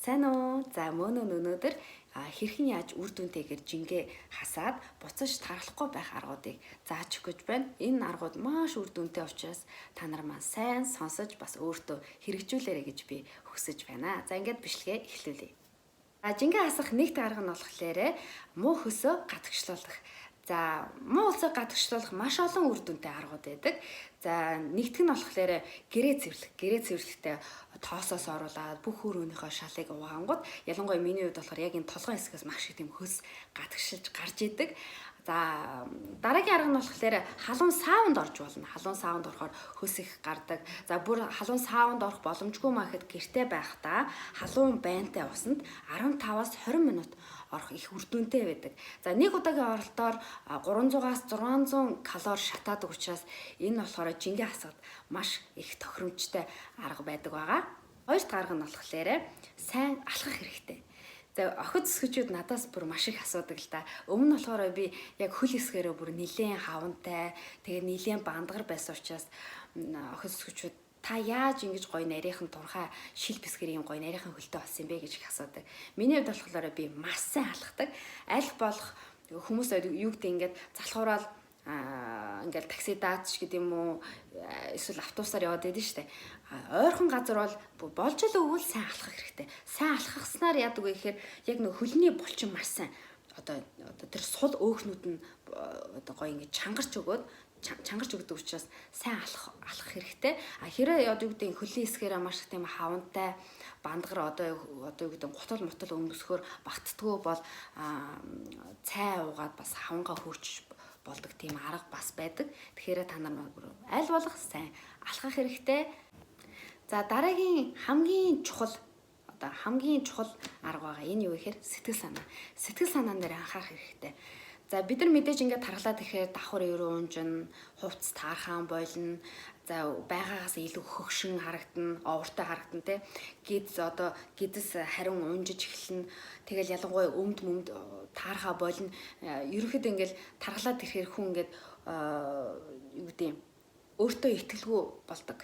Сайн уу? За мөн өнөөдөр хэрхэн яаж үр дүнтэйгээр жингээ хасаад буцаж тархалахгүй байх аргуудыг зааж өгөх гэж байна. Энэ аргууд маш үр дүнтэй учраас та нар маань сайн сонсож бас өөртөө хэрэгжүүлээрэй гэж би хүсэж байна. За ингээд бичлэгээ эхлүүлье. За жингээ хасах нэгт арга нь болохоор муу хөсөө гадагшлуулах. За муу хөлсөө гадагшлуулах маш олон үр дүнтэй аргууд байдаг. За нэгтгэх нь болохоор гэрээ цэвэрлэх. Гэрээ цэвэрлэхдээ тоосоос оруулаад бүх хөр өнийхөө шалыг угаангууд ялангуяа миний хувьд болохоор яг энэ толгой хэсгээс маш их тийм хөлс гадагшилж гарч идэг. За дараагийн арга нь болохоор халуун саунд орж болно. Халуун саунд орохоор хөлс их гардаг. За бүр халуун саунд орох боломжгүй махад гэрте байхдаа халуун байнтай усанд 15-аас 20 минут орох их үр дүнтэй байдаг. За нэг удаагийн оролтоор 300-аас 600 калори шатаадаг учраас энэ болохоор жингээ хасахад маш их тохиромжтой арга байдаг байгаа. Хоёр дахь арга нь болохоор сайн алхах хэрэгтэй. За охид зэсгчүүд надаас бүр маш их асуудаг л да. Өмнө нь болохоор би яг хөл хэсгээрээ бүр нилээн хавантай, тэгээ нилээн бандгар байсан учраас охид зэсгчүүд та яаж ингэж гоё нарийнхан турхаа шил бисгэр юм гоё нарийнхан хөлтэй болсон юм бэ гэж их асуудаг. Миний хувьд болохоор би маш сайн алхдаг. Аль болох хүмүүс юу гэдэг ингээд залхуураад ингээл такси даач гэдэг юм уу эсвэл автобусаар яваад байдаг шүү дээ. Ойрхон газар бол болж л өгвөл сайн алхах хэрэгтэй. Сайн алхахснаар яадаг вэ гэхээр яг нэг хөлний булчин маш сайн одоо тэр сул өөхнүүд нь одоо гоё ингэж чангарч өгөөд чангарч өгдөг учраас сайн алхах хэрэгтэй. А хэрэг одоо юу гэдэг хөлийн хэсгээрээ маш их тийм хавантай бандгар одоо юу гэдэг гутал мутал өмсөхөр багтдаггүй бол цай уугаад бас хавангаа хөрч болдог тийм арга бас байдаг. Тэгэхээр та нар аль болох сайн алхах хэрэгтэй. За дараагийн хамгийн чухал одоо хамгийн чухал арга байгаа. Энэ юу гэхээр сэтгэл санаа. Сэтгэл санаан дээр анхаарах хэрэгтэй. За бид нар мэдээж ингээд тархалаад ирэхээр давхар ерөө унжина, хувцас таархан болно. За байгаагаас илүү хөгшин харагдана, овртой харагдана те. Гиз одоо гидэс хариун унжиж эхэлнэ. Тэгэл ялангуяа өмд мөмд таархаа болно. Ерөнхийдөө ингээд тархалаад ирэхээр хүн ингээд юу гэдэг юм өөртөө итгэлгүй болдог.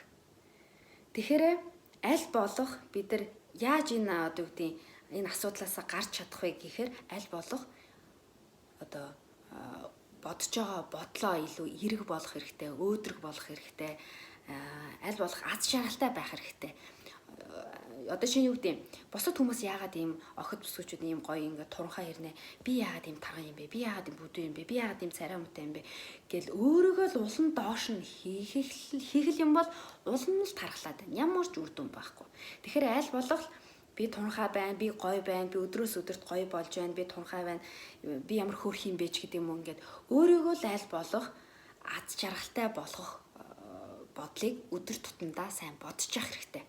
Тэгэхээр аль болох бид нар яаж энэ одоо юу гэдэг энэ асуудлаасаа гарч чадах вэ гэхээр аль болох одоо бодож байгаа бодлоо илүү эерэг болох хэрэгтэй, өөдрөг болох хэрэгтэй, аль болох аз жаргалтай байх хэрэгтэй. Одоо шинэ юу гэдэг юм? Бусад хүмүүс яагаад ийм охид бүсгүүчүүд ийм гоё ингээд туранхай хэрнэ? Би яагаад ийм тарган юм бэ? Би яагаад ийм бүдүү юм бэ? Би яагаад ийм царай муутай юм бэ? Гэл өөрийгөө л улам доош нь хийх юм бол улам л тархлаад байна. Ямар ч үр дүн байхгүй. Тэгэхээр аль болох би тунхаа байна, би гоё байна, би өдрөөс өдөрт гоё болж байна, би тунхаа байна, би ямар хөөрх юм бэ ч гэдэг юм уу ингээд өөрийгөө л аль болох аз жаргалтай болгох бодлыг өдөр тутамдаа сайн бодож явах хэрэгтэй.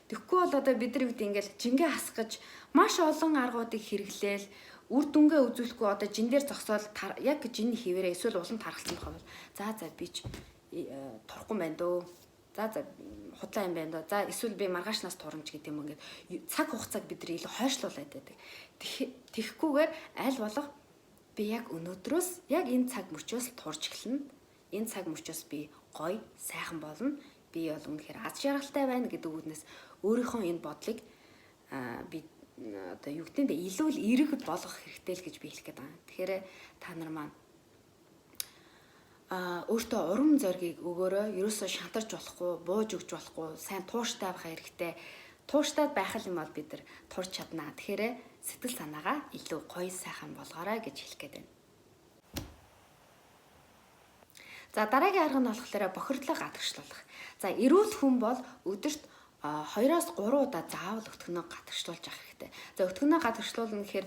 Тэгэхгүй бол одоо бид нар гэдэг ингээд жингээ хасах гэж маш олон аргуудыг хэрэглээл үр дүнгээ үзүүлэхгүй одоо жин дээр зогсоол яг жин хിവэрээ эсвэл улам тархалсан байх бол за би ч турахгүй байна дөө. За худлаа юм байна доо. За эсвэл би маргаашнаас турамж гэдэг юм ингээд цаг хугацааг бид нар илүү хойшлуулад байдаг. Тэгэхгүйгээр аль болох би яг өнөөдрөөс яг энэ цаг мөчөөс турж эхэлнэ. Энэ цаг мөчөөс би гоё, сайхан болно. Би бол үнэхээр аз жаргалтай байна гэдэг үгнээс өөрийнхөө энэ бодлыг би одоо юу гэдэг нь бэ илүү л эерэг болгох хэрэгтэй л гэж би хэлэх гээд байгаа. Тэгэхээр та нар маань өөртөө урам зоригийг өгөөрэй. Ерөөсөө шантарч болохгүй, бууж өгч болохгүй, сайн тууштай байх хэрэгтэй. Тууштай байх юм бол бид нар турч чаднаа. Тэгэхээр сэтгэл санаагаа илүү гоё сайхан болгоорой гэж хэлэх гээд байна. За дараагийн арга нь болохоор бохирдлоо гадагшлуулах. За эрүүл хүн бол өдөрт 2-оос 3 удаа заавал өтгөнөө гадагшлуулж авах хэрэгтэй. За өтгөнөө гадагшлуулна гэхээр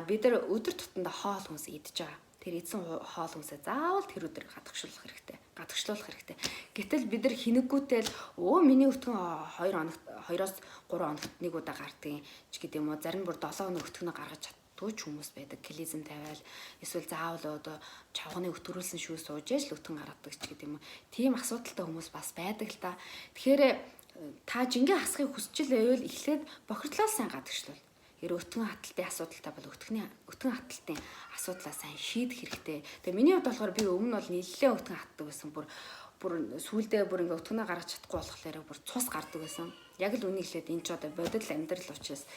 бид нар өдөр тутамдаа хоол хүнс идэж байгаа. Тэр эзэн хоол хүнсээ заавал тэр өдөр гадагшлуулах хэрэгтэй. Гадагшлуулах хэрэгтэй. Гэтэл бид нар хинэггүүтэл өө миний өтгөн 2 хоногт 2-оос 3 хоногт нэг удаа гардгийн ч гэдэг юм уу. Зарим бүр 7 хоног өтгөнөө гаргаж чаддгүй ч хүмүүс байдаг. Клизм тавиал эсвэл заавал одоо чавганы өтгөрүүлсэн шүү сууж яж л өтгөн гаргадаг ч гэдэг юм уу. Тийм асуудалтай хүмүүс бас байдаг л та. Тэгэхээр та жингээ хасахыг хүсч л байвал эхлээд бохирдлоо сайн гадагшлуул. Хэрэг өтгөн хаталтын асуудалтай бол өтгөн хаталтын асуудлаа сайн шийдэх хэрэгтэй. Тэгээ миний хувьд болохоор би өмнө бол нэлээд өтгөн хатдаг байсан. Бүр сүүлдээ бүр ингээ өтгөнөө гаргаж чадахгүй болохоор бүр цус гардаг байсан. Яг л үнийг хэлээд энэ ч одоо бодит амьдрал учраас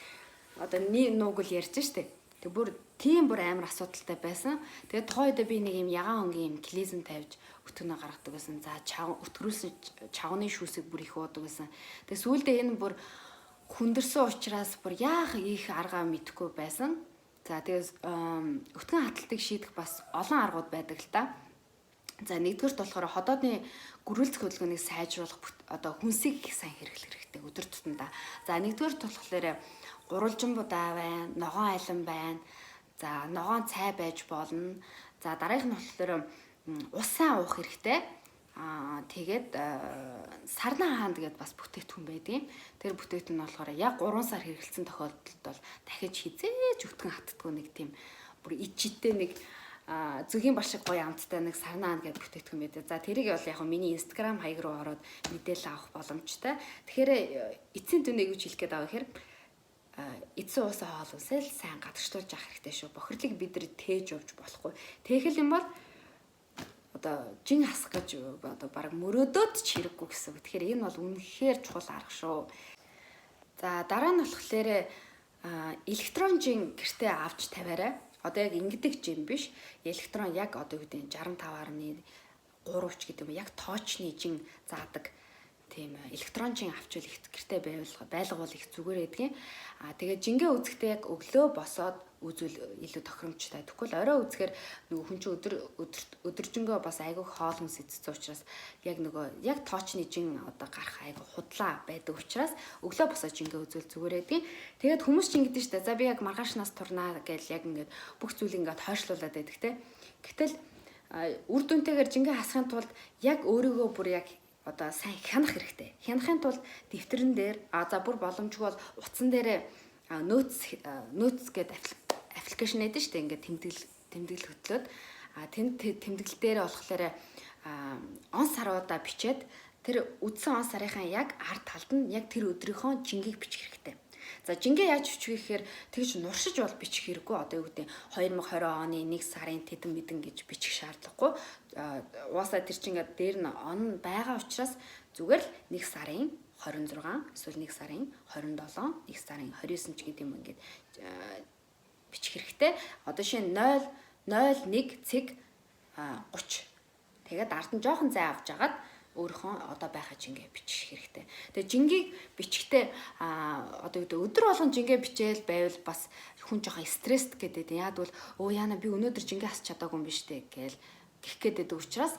Одоо нууг л ярьж штэ. Тэг бүр тийм бүр амар асуудалтай байсан. Тэгээд тухайн үедээ би нэг юм ягаан өнгийн юм клизм тавьж өтгөнөө гаргадаг байсан. За чав өтгөрүүлсэн чавны шүүсийг бүр их уудаг байсан. Тэгээд сүүлдээ энэ бүр хүндэрсэн учраас бүр яах их аргаа мэдэхгүй байсан. За тэгээд өтгөн хаталтыг шийдэх бас олон аргууд байдаг л та. За нэгдүгээрт болохоор ходоодны гөрүүлцэх хөдөлгөөнийг сайжруулах одоо хүнсийг их сайн хэрэглэх хэрэгтэй өдөр тутамдаа. За нэгдүгээрт болохоор гурвалжин будаа байна, ногоон алим байна. За ногоон цай байж болно. За дараагийнх нь болохоор ус сайн уух хэрэгтэй. Тэгээд сарнаа хаанд гээд бас бүтээгдэхүүн байдгийн. Тэр бүтээгдэхүүн нь болохоор яг 3 сар хэрэглэсэн тохиолдолд бол дахиж хизээж өтгөн хаттдаггүй нэг тийм бүр ичиттэй нэг зөгийн бар шиг гоё амттай нэг сарнаа хаанд гээд бүтээгдэхүүн байдаг. За тэрийг бол яг миний Instagram хаяг руу ороод мэдээлэл авах боломжтой. Тэгэхээр эцсийн дүн нэг юу хэлэх гээд байгаа гэхээр эцсийн уусаа хоол хүнсээ л сайн гадагшлуулж авах хэрэгтэй шүү. Бохирлыг бид нар тээж явж болохгүй. Тэхэл юм бол одоо жин хасах гэж одоо баг мөрөөдөөд ч хэрэггүй гэсэн үг. Тэгэхээр энэ бол үнэхээр чухал арга шүү. За дараа нь болохоор электрон жин гэртээ авч тавиарай. Одоо яг ингэдэг жин биш. Электрон яг одоо юу гэдэг 65.3 ч гэдэг юм яг тоочны жин заадаг тийм электрон жин авчвал их гэртээ байлгуул их зүгээр байдгийн. Тэгээд жингээ үзэхдээ яг өглөө босоод үзвэл илүү тохиромжтой. Тэгвэл орой үзэхээр нөгөө хүн чинь өдөр өдөржингөө бас айгүй хоол хүнс идсэн учраас яг нөгөө яг тоочны жин одоо гарах айгүй худлаа байдаг учраас өглөө босоод жингээ үзвэл зүгээр байдгийн. Тэгээд хүмүүс чинь ингэдэж штэ. За би яг маргаашнаас турнаа гэж яг ингээд бүх зүйлийг ингээд хойшлуулад байдаг те. Гэтэл үр дүнтэйгээр жингээ хасахын тулд яг өөрийгөө бүр яг одоо сайн хянах хэрэгтэй. Хянахын тулд дэвтэрэн дээр за бүр боломжгүй бол утсан дээрээ notes гэдэг application байдаг шүү дээ. Ингээд тэмдэглэл хөтлөөд тэнд тэмдэглэл дээр болохоор он саруудаа бичээд тэр үдсэн он сарынхаа яг ард талд нь яг тэр өдрийнхөө жингийг бичих хэрэгтэй. За жингээ яаж бичих вэ гэхээр тэгж нуршиж бол бичих хэрэггүй. Одоо юу гэдэг 2020 оны 1 сарын тэдэн мэдэн гэж бичих шаардлагагүй. Угаасаа тэр чинь ингээд дээр нь он байгаа учраас зүгээр л 1 сарын 26 эсвэл 1 сарын 27, 1 сарын 29 ч гэдэг юм ингээд бичих хэрэгтэй. Одоо шинэ 0 0 1 цэг 30. Тэгээд ард нь жоохон зай авч агаад өөрийнхөө одоо байгаа жингээ бичих хэрэгтэй. Тэгээ жингийг бичихтэй одоо гэдэг өдөр болгон жингээ бичээл байвал бас хүн жоохон стресст гэдэг. Яг бол өө яана би өнөөдөр жингээ хасч чадаагүй юм биш үү гээл гих гээд байдаг учраас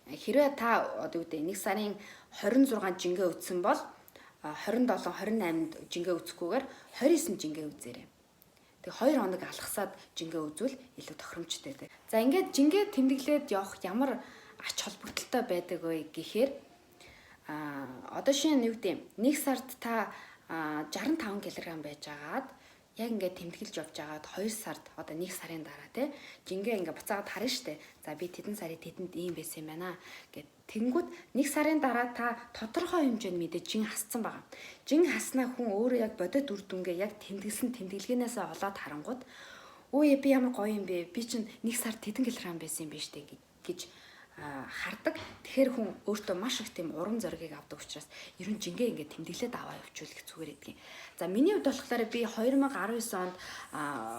хэрвээ та одоо гэдэг 1 сарын 26 жингээ үтсэн бол 27 28-нд жингээ үзэхгүйгээр 29 жингээ үзээрэй. Тэгээ 2 хоног алхасаад жингээ үзвэл илүү тохиромжтой байдаг. За ингээд жингээ тэмдэглээд явах ямар ач холбогдолтой байдаг вэ гэхээр одоо шинэ юу гэдэг нэг сард та 65 кг байж агаад яг ингээд тэмдэглэж явж агаад 2 сард одоо 1 сарын дараа те жингээ ингээд буцаагаад харна штэ. За би тэдэн сарын тэдэнд ийм байсан юм байна гэд. Тэнгүүд 1 сарын дараа та тодорхой хэмжээнд мэдээ жин хасцсан байгаа. Жин хаснаа хүн өөрөө яг бодит үр дүнгээ яг тэмдэглэсэн тэмдэглэгээнээсээ олоод харангууд өө би ямар гоё юм бэ? Би чинь 1 сард тэдэн килограмм байсан юм байна штэ гэж хардаг. Тэгэхээр хүн өөртөө маш их тийм урам зоригийг авдаг учраас ер нь жингээ ингээд тэмдэглээд аваа явуулах зүгээр гэдгийг. За миний хувьд болохоор би 2019 онд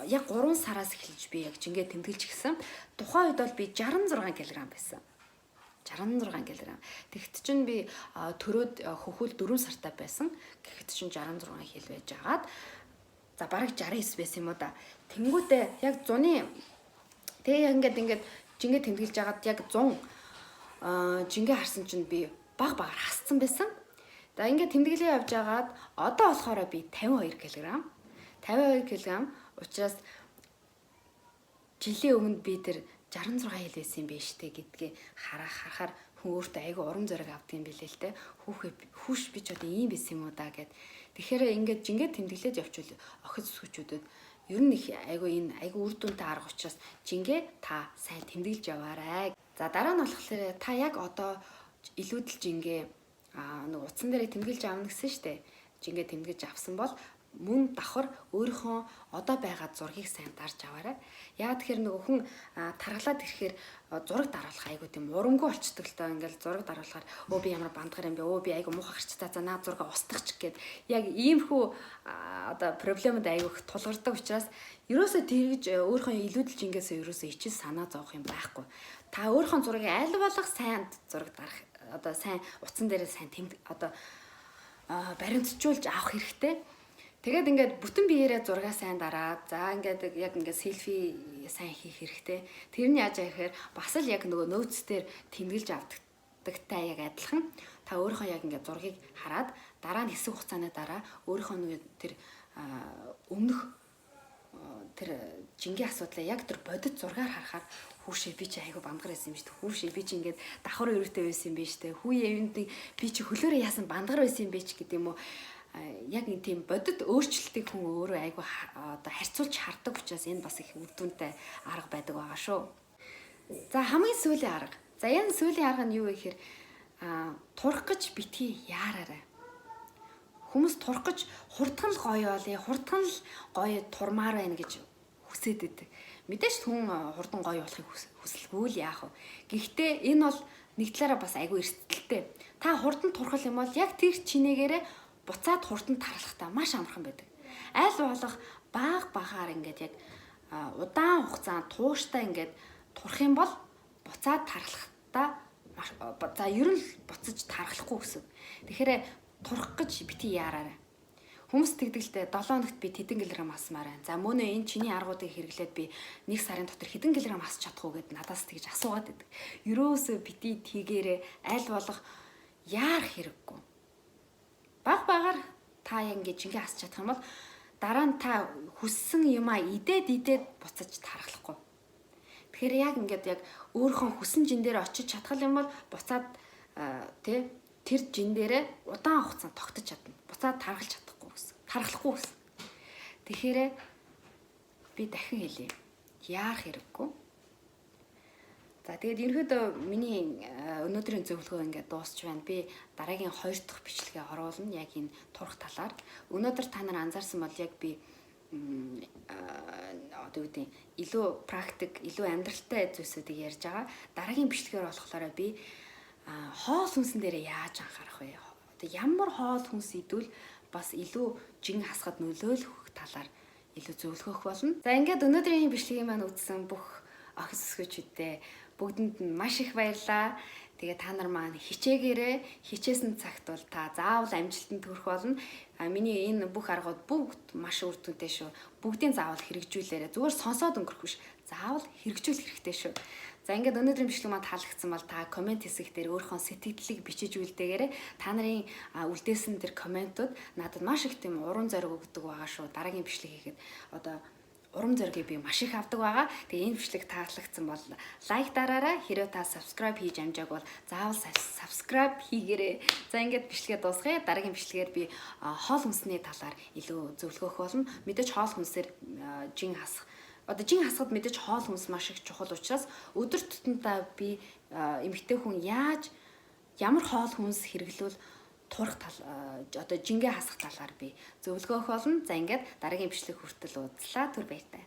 яг 3 сараас эхэлж би яг жингээ тэмдэглэж гисэн. Тухайн үед бол би 66 кг байсан. 66 кг. Тэгэхэд чинь би төрөөд хөхөл 4 сартай байсан. Тэгэхэд чинь 66 хил байж агаад за бараг 69 байсан юм уу да. Тэнгүүтээ яг зуны тэгээ яг ингээд жингээ тэмдэглэж агаад яг 100 жингээ харсан чинь би баг багаар хасцсан байсан. За ингээд тэмдэглээ явж агаад одоо болохоор би 52 кг. 52 кг учраас жилийн өмнө би тэр 66 хил байсан юм биш үү гэдгээ харахаар хүн өөртөө айгүй урам зориг авдаг юм билээ л те. Хүүхээ хүүш би ч одоо ийм байсан юм уу да гэд. Тэгэхээр ингээд жингээ тэмдэглээд явчвал охид сүүчүүдэд ер нь их айгүй энэ айгүй үр дүнтэй арга учраас жингээ та сайн тэмдэглэж яваарай. За дараа нь болохоор та яг одоо илүүдэл жингээ нэг утсан дээрээ тэмдэглэж авна гэсэн штэ. Жингээ тэмдэглэж авсан бол Мөн давхар өөрийнхөө одоо байгаа зургийг сайн дарж аваарай. Яагаад тэгэхээр нөгөө хүн таргалаад ирэхээр зураг даруулах айгуу тийм урамгүй болчдөг л доо. Ингээл зураг даруулахаар өө би ямар бандгар юм бэ? Өө би айгуу муухай гарч та, за наа зураг устгах гээд яг иймэрхүү одоо проблемд айгуу их тулгардаг учраас ерөөсөө тэгж өөрийнхөө илүүдэлж ингээсээ ерөөсөө ичил санаа зовох юм байхгүй. Та өөрийнхөө зургийг аль болох сайн зураг дарах, одоо сайн утсан дээрээ сайн тэмд одоо баримтжуулж авах хэрэгтэй. Тэгээд ингээд бүтэн биеэрээ зургаа сайн дараад, за ингээд яг ингээд селфи сайн хийх хэрэгтэй. Тэр нь яаж яа гэхээр бас л яг нөгөө нөөц дээр тэмдэглэж авдагтай яг адилхан та өөрийнхөө яг ингээд зургийг хараад дараа нь хэсэг хугацааны дараа өөрийнхөө нөгөө тэр өмнөх тэр жингийн асуудлаа яг тэр бодит зургаар харахаар хүүшээ би чи айгу бандгар байсан юм шүү дээ. Хүүшээ би чи ингээд давхар өрөөтэй байсан юм биш үү. Хүүе юунд би чи хөлөөрөө яасан бандгар байсан юм бэ ч гэдэг юм уу. Яг нэг тийм бодит өөрчлөлтийг хүн өөрөө айгу одоо харьцуулж хардаг учраас энэ бас их үр дүнтэй арга байдаг байгаа шүү. За хамгийн сүүлийн арга. За энэ сүүлийн арга нь юу вэ гэхээр турах гэж битгий яараарай. Хүмүүс турах гэж хурдхан л гоё олъё, хурдхан л гоё турмаар байна гэж хүсээд байдаг. Мэдээж хүн хурдан гоё болохыг хүсэлгүй л яах вэ? Гэхдээ энэ бол нэг талаараа бас айгүй эрсдэлтэй. Та хурдан турхал юм бол яг тэр чинээгээрээ буцаад хурдан тарлахтаа маш амархан байдаг. Аль болох баг багаар ингээд яг удаан хугацаанд тууштай ингээд турах юм бол буцаад тарлахтаа за ер нь буцаж тархалахгүй гэсэн. Тэгэхээр турах гэж бити яараарай. Хүмүүс тэгдэлтэй 7 хоногт би тэдэн килограмм асмаар байна. За мөн энэ чиний аргуудыг хэрэглээд би 1 сарын дотор хэдэн килограмм асч чадах уу гэд надаас тэгж асуугаад байдаг. Ерөөсөө бити тэгээрээ, аль болох яарах хэрэггүй. Баг багаар та яг ингэж жинхэнэ асч чадах юм бол дараа нь та хүссэн юмаа идээд идээд буцаж тархалахгүй. Тэгэхээр яг ингээд яг өөрийнхөө хүсэн жин дээр очиж чадах юм бол буцаад тий тэр жин дээрээ удаан хугацаанд тогтож чадна. Буцаад таргалж чадахгүй гэсэн. Тархалахгүй гэсэн. Тэгэхээр би дахин хэлье. Яарах хэрэггүй. За тэгээд ерөнхийдөө миний өнөөдрийн зөвлөгөө ингээд дуусч байна. Би дараагийн 2 дахь бичлэгээ оруулна яг энэ турах талаар. Өнөөдөр та нар анзаарсан бол яг би одоо юу гэдэг илүү практик, илүү амьдралтай зүйлсүүдийг ярьж байгаа. Дараагийн бичлэгээр болохоор би хоол хүнсэн дээрээ яаж анхаарах вэ? Одоо ямар хоол хүнс идвэл бас илүү жин хасахад нөлөөлөх талаар илүү зөвлөгөөх болно. За ингээд өнөөдрийн бичлэгийг маань үзсэн бүх охид өсгөөчүүдээ бүгдэнд нь маш их баярлалаа. Тэгээ та нар маань хичээгээрээ, хичээсэн цагт бол та заавал амжилтанд хүрэх болно. А миний энэ бүх аргууд бүгд маш үр дүнтэй шүү. Бүгдийн заавал хэрэгжүүлээрэй. Зүгээр сонсоод өнгөрөх биш. Заавал хэрэгжүүлэх хэрэгтэй шүү. За ингээд өнөөдрийн бичлэг маань таалагдсан бол та comment хэсэг дээр өөрийнхөө сэтгэлдлийг бичиж үлдээгээрэй. Та нарын үлдээсэн тэр комментууд надад маш их тийм урам зориг өгдөг байгаа шүү. Дараагийн бичлэг хийхэд одоо урам зоригийг би маш их авдаг байгаа. Тэгээ энэ бичлэг таалагдсан бол like дараарай. Хэрвээ та subscribe хийж амжааг бол заавал subscribe хийгээрэй. За ингээд бичлэгээ дуусгая. Дараагийн бичлэгээр би хоол хүнсний талаар илүү зөвлөгөөх болно. Мэдээж хоол хүнсээр жин хасах, одоо жин хасахад мэдээж хоол хүнс маш их чухал учраас өдөр тутамдаа би эмэгтэй хүн яаж ямар хоол хүнс хэрэглүүл турах тал одоо жингээ хасах талаар би зөвлөгөөх болно. За ингээд дараагийн бичлэг хүртэл уулзлаа. Түр баяртай.